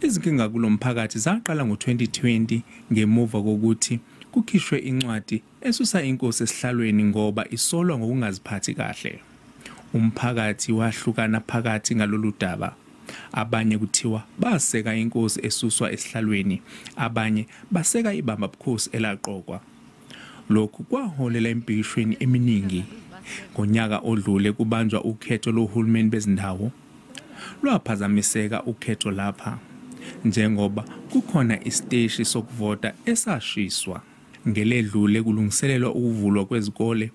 Izinkinga kulomphakathi zaqala ngo-2020 ngemuva kokuthi kukhishwe incwadi esusa inkosi esihlalweni ngoba isolwa ngokungaziphathi kahle. Umphakathi wahlukana phakathi ngalolu daba. Abanye kuthiwa baseka inkosi esuswa esihlalweni, abanye baseka ibambabukhosi elaqokwa. Lokhu kwaholela empikishweni eminingi. Ngonyaka odlule kubanjwa ukhetho lohulumeni bezindawo. Lwaphazamiseka ukhetho lapha njengoba kukhona isiteshi sokuvota esashiswa. Ngeledlule kulungiselelwa ukuvulwa kwezikole,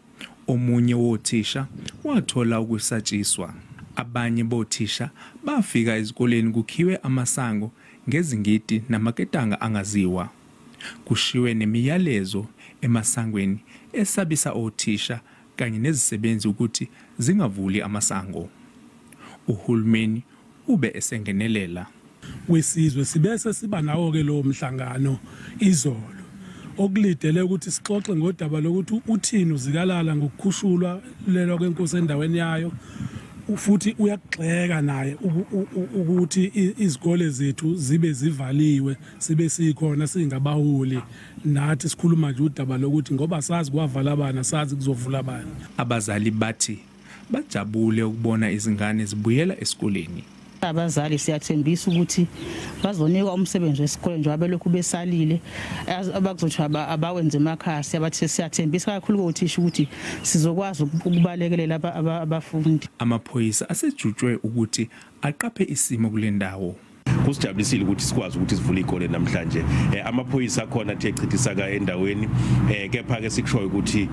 omunye wothisha wathola ukusatshiswa. Abanye bothisha bafika ezikoleni kukhiwe amasango ngezingidi namaketanga angaziwa. Kushiwe nemiyalezo emasangweni esabisa othisha kanye nezisebenzi ukuthi zingavuli amasango. Uhulumeni ube esengenelela. Wesizwe sibese siba nawo ke lo mhlangano izolo, okulidele ukuthi sixoxe ngodaba lokuthi uthini uZikalala ngokukhushulwa lelwa kwenkosi endaweni yayo, futhi uyakugxeka naye ukuthi izikole zethu zibe zivaliwe, sibe sikhona singabaholi nathi sikhuluma nje udaba lokuthi ngoba sazi kwavala abana, sazi kuzovula abana. Abazali bathi bajabule ukubona izingane zibuyela esikoleni. Abazali siyathembisa ukuthi bazonikwa umsebenzi wesikole njengoba belokhu besalile abakuzothi abawenze emakhaya. Siyabathi siyathembisa kakhulu kothisha ukuthi sizokwazi ukubalekelela abafundi. Amaphoyisa asejutshwe ukuthi aqaphe isimo kule ndawo. Kusijabulisile ukuthi sikwazi ukuthi sivule ikole namhlanje. Amaphoyisa akhona athe echithisaka endaweni, kepha ke sikushoyo ukuthi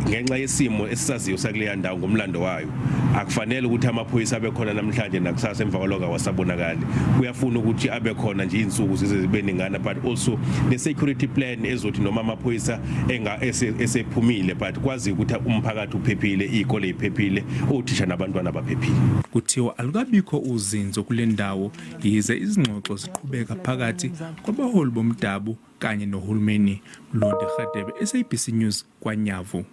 ngenxa yesimo esisaziyo sakuleya ndawo ngomlando wayo, akufanele ukuthi amaphoyisa abe khona namhlanje nakusasa, emva kwaloko awasabonakali. Kuyafuna ukuthi abe khona nje insuku zize zibe ningana, but also ne security plan ezothi noma amaphoyisa enga esephumile, but kwazi ukuthi umphakathi uphephile, izikole iphephile, othisha nabantwana baphephile. Kuthiwa alukabikho uzinzo kule ndawo yize izingxoxo ziqhubeka phakathi kwabaholi bomdabu kanye nohulumeni. Mlondi Radebe, SABC News, KwaNyavu.